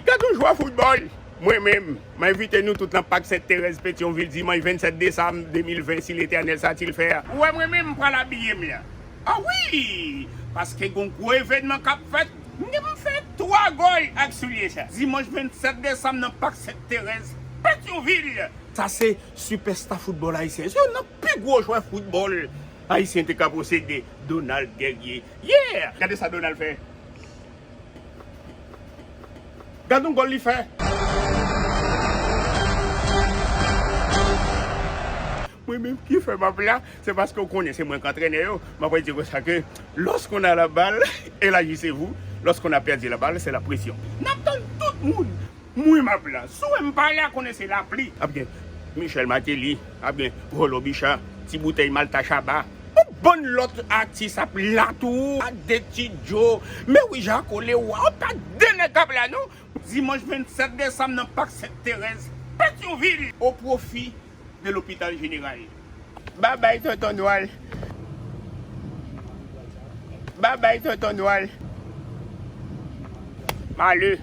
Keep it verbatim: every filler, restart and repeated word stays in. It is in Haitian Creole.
Gad yon jwè foutbòl! Mwen menm, m envite nou tout nan Pak Sent Terèz, Petyonvil, dimanch vennsèt desanm de mil ven, si Letènèl sa ti l fè a. Ou wè, mwen menm, m pral abiye m la. A wi! Paske gon gwo evènman k ap fèt. M fè twa gòl ak soulye sa. Dimanch vennsèt desanm nan Pak Sent Terèz, Petyonvil. Sa se sipèsta foutbòl ayisyen. Se youn nan pi gwo jwè foutbòl ayisyen te ka posede, Donald Guerrier. Yeah! Gade sa Donald fè. Gad yon gòl li fè. Mwen menm ki fè m ap la, se paske w konnen se mwen k antrenè yo. M ap di konsa ke lorsqu'on a la balle, élargissez-vous. Lorsqu'on a perdu la balle, c'est la pression. N ap tann tout moun. Mwen m ap la. Si w wè m pa la, konnen se lapli. Ap gen Michel Martelly, ap gen Volo Bicha, Ti Boutèy Malta Shabba. Yon bann lòt atis ap la tou. Ade Ti Djo, men wi Jako Lewa, pa de nèg k ap la non. Dimanch vennsèt desanm nan Pak Sent Terèz, Petyonvil, o pwofi de Lopital Jeneral. Babay Tonton Nwal. Babay Tonton Nwal. Malè.